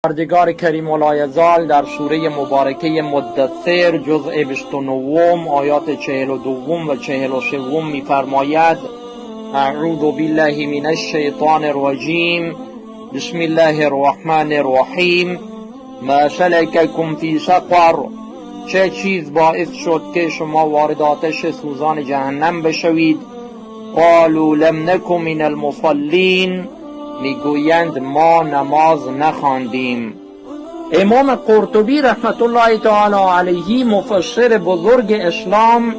پروردگار کریم و لایزال در سوره مبارکه مدثر جزء 29 آیات 42 و 43 می‌فرماید: اعوذ بالله من الشیطان الرجیم، بسم الله الرحمن الرحیم، ما سلککم فی سقر. چه چیز باعث شد که شما وارد آتش سوزان جهنم بشوید؟ قالوا لم نک من المصلین. میگویند ما نماز نخواندیم. امام قرطبی رحمت الله تعالی علیه، مفسر بزرگ اسلام،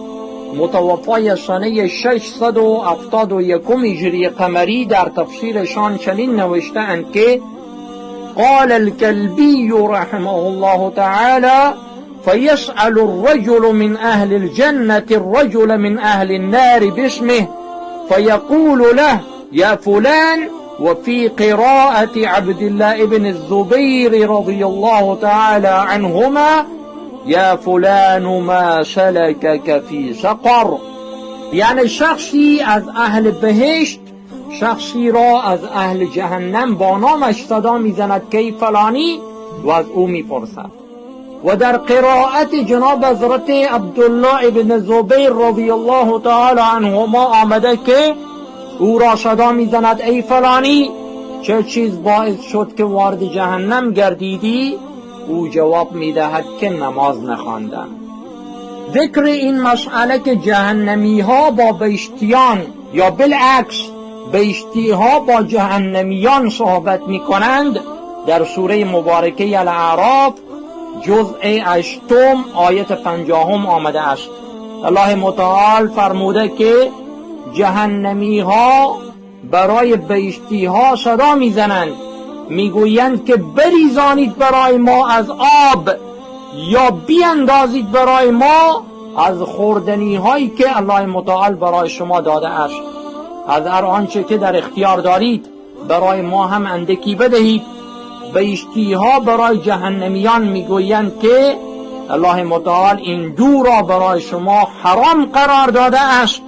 متوفای سنه 671 هجری قمری، در تفسیرشان چنین نوشته اند که قال الكلبی رحمه الله تعالی: فيسأل الرجل من أهل الجنة الرجل من أهل النار باسمه فيقول له: يا فلان. وفي قراءة عبد الله بن الزبير رضي الله تعالى عنهما: يا فلان ما سلكك في سقر. یعنی شخصی از اهل بهشت شخصی را از اهل جهنم با نامش صدا میزند که ای فلانی، و از او میپرسد. و در قرائت جناب حضرت عبدالله ابن زبیر رضی الله تعالی عنهما آمده که او را صدا میزند: ای فلانی، چه چیز باعث شد که وارد جهنم گردیدی؟ او جواب میدهد که نماز نخواندم. ذکر این مسئله که جهنمی ها با بهشتیان یا بالعکس بهشتی ها با جهنمیان صحبت میکنند در سوره مبارکه الاعراف جزء 8 آیت 50 آمده است. الله متعال فرموده که جهنمی ها برای بهشتی ها صدا میزنند، میگویند که بریزانید برای ما از آب یا بیندازید برای ما از خوردنی هایی که الله متعال برای شما داده است، از هر آنچه که در اختیار دارید برای ما هم اندکی بدهید. بهشتی ها برای جهنمیان میگویند که الله متعال این دو را برای شما حرام قرار داده است،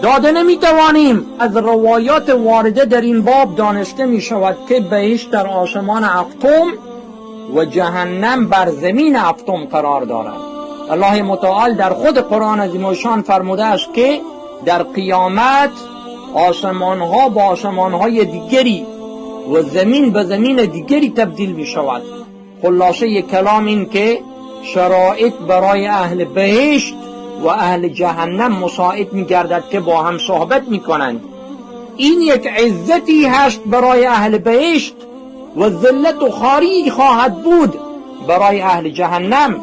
داده نمیتوانیم. از روایات وارده در این باب دانسته می شود که بهشت در آسمان هفتم و جهنم بر زمین هفتم قرار دارد. الله متعال در خود قرآن عظیم الشان فرموده است که در قیامت آسمان ها با آسمان های دیگری و زمین به زمین دیگری تبدیل می شود. خلاصه کلام این که شرایط برای اهل بهشت و اهل جهنم مساعد می گردد که با هم صحبت می کنند. این یک عزتی هست برای اهل بهشت و ذلت و خواری خواهد بود برای اهل جهنم،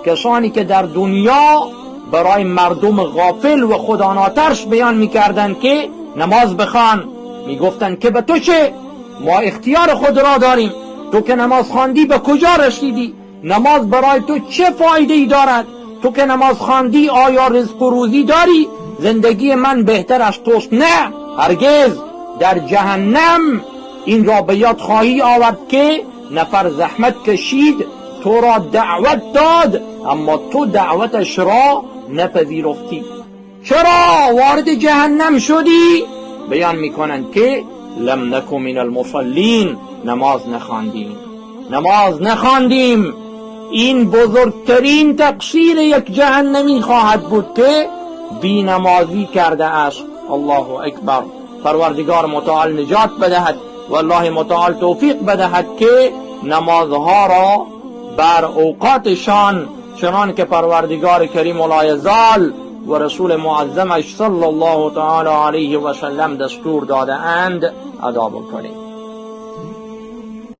کسانی که در دنیا برای مردم غافل و خدا ناترس بیان می کردند که نماز بخوان، می گفتند که به تو چه، ما اختیار خود را داریم، تو که نماز خواندی به کجا رسیدی، نماز برای تو چه فایده ای دارد، تو که نماز خواندی آیا رزق و روزی داری، زندگی من بهتر از توست؟ نه، هرگز. در جهنم این را به یاد خواهی آورد که نفر زحمت کشید، تو را دعوت داد، اما تو دعوتش را نپذیرفتی. چرا وارد جهنم شدی؟ بیان میکنند که لم نک من المصلین، نماز نخواندیم، نماز نخواندیم. این بزرگترین تقصیر یک جهنمی خواهد بود که بی نمازی کرده است. الله اکبر. پروردگار متعال نجات بدهد و الله متعال توفیق بدهد که نمازها را بر اوقاتشان چنان که پروردگار کریم و لایزال و رسول معظمش صلی الله تعالی علیه و سلم دستور داده اند ادا بکنیم.